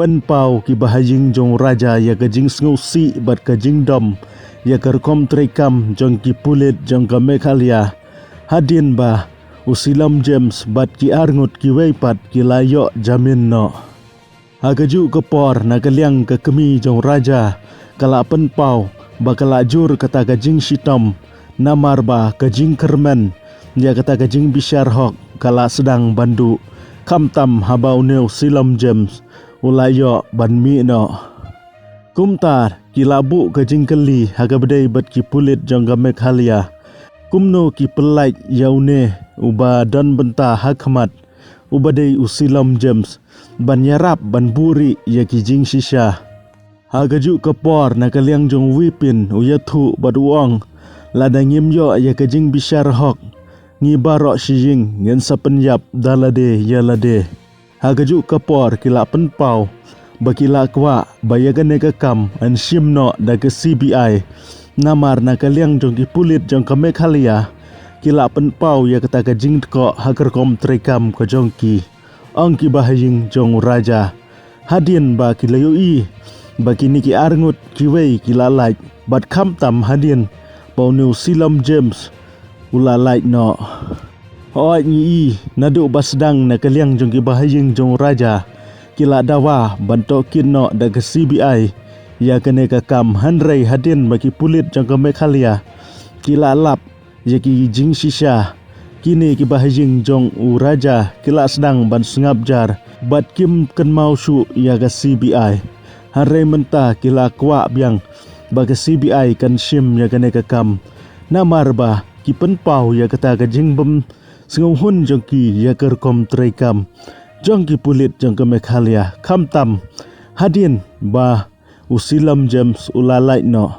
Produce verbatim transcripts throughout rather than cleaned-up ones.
pynpaw ki bahaïing jong u Raja ïa ka jingsngewsih bad ka jingdom ïa ka rukom treikam jong ki pulit jong ka Meghalaya, hadien ba u Shillom James bad ki arngut kiwei pat ki la ïoh jamin noh. Ha kajuh ka por, na ka liang ka kmie jong u Raja ka la pynpaw ba ka la jur kata ka jingshitom, namar ba ka jingkyrmen ïa kata ka jingbishar hok ka la sdang ban duh, khamtam haba une u Shillom James u la ïoh ban mih noh. Kumta ki la buh ka jingkylli ha kaba ïadei bad ki pulit jong ka Meghalaya, kumno ki pyllait ïa une uba don bynta ha khmat, uba dei u Shillom James, ban ïarap ban buhrieh ïa ki jingshisha. Ha kajuh ka por, na ka liang jong u Wipin u ïathuh bad u ong, lada ngim ïoh ïa ka jingbishar hok, ngi baroh shi ïing ngin sa pynïap da lade ïa lade. Ha kajuh ka por ki la pynpaw ba ki la kwah ba ïa kane ka kam yn shim noh da ka C B I, namar na ka liang jong ki pulit jong ka Meghalaya ki la pynpaw ïa kata ka jingtkoh ha ka rukom treikam ka jong ki, ong ki bahaïing jong u Raja. Hadien ba ki la ïohi ba kine ki arngut kiwei ki la lait, bad khamtam hadien ba une u Shillom James u la lait noh. Hooid, ngi i naduh ba sdang na ka liang jong ki bahaïing jong u Raja ki la dawa ban tohkit noh da ka C B I ïa kane ka kam, hynrei hadien ba ki pulit jong ka Meghalaya ki la lap ïa ki jingshisha, kine ki bahaïing jong u Raja ki la sdang ban sngap jar bad kim kynmaw shuh ïa ka C B I. Hynrei mynta ki la kwah biang ba ka C B I kan shim ïa kane ka kam, namar ba ki pynpaw ïa kata ka jingbym sngewhun jong ki ïa ka rukom treikam jong ki pulit jong ka Meghalaya, khamtam hadien ba u Shillom James u la lait noh.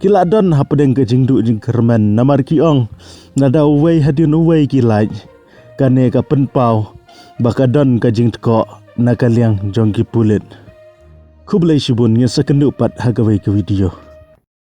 Ki la don hapdeng ka jingduh jingkyrmen, namar ki ong, lada uwei hadien uwei ki lait, kane ka pynpaw ba ka don ka jingtkoh na ka liang jong ki pulit. Khublei shibun, ngin sa kynduh pat ha kawei ka video.